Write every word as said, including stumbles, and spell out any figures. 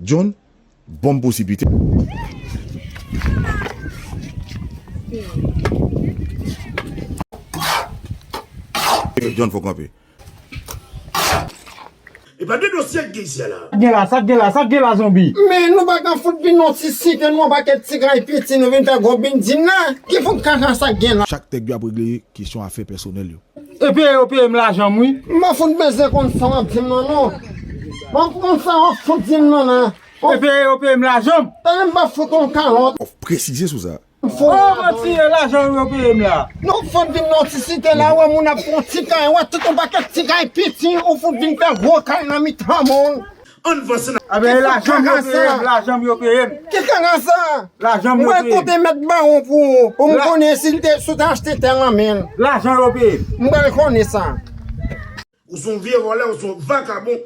John, bonm presipite. John, fò kanpe. E pa de dosye k gen isi a la. Sa k gen la, sa k gen la, sa k gen la, zonbi? Men nou pa ka fout vin nan ti site nou, yon pakèt ti kay piti, nou vin fè gwo bilding la. Ki fout kaka sa k gen la? Chak nèg yo ap regle kesyon afè pèsonèl yo. E peye yo peye m lajan m, wi. M pa fout bezwen konn sa w ap di m nan, non. M pa konn sa w ap fout di m nan, non. E peye yo peye m lajan m. Tande m pa fout yon kalòt. W ap presize sou sa. Oh, manti, e lajan yo peye m la. Nou fout vin nan ti site la, wè moun ap fon ti kay, wè tout yon pakèt ti kay piti, ou fout vin fè gwo kay nan mitan moun. Ann vanse nan. Aben, e lajan m yo peye m, lajan m yo peye m. Ki kaka sa? Lajan m yo peye m. Mwen kote mèt bawon pou ou, pou m konnen si l te, si w te achte tè nan men l. Lajan yo peye m. M pral konnen sa. Ou se yon vye vòlè, ou se yon vakabon.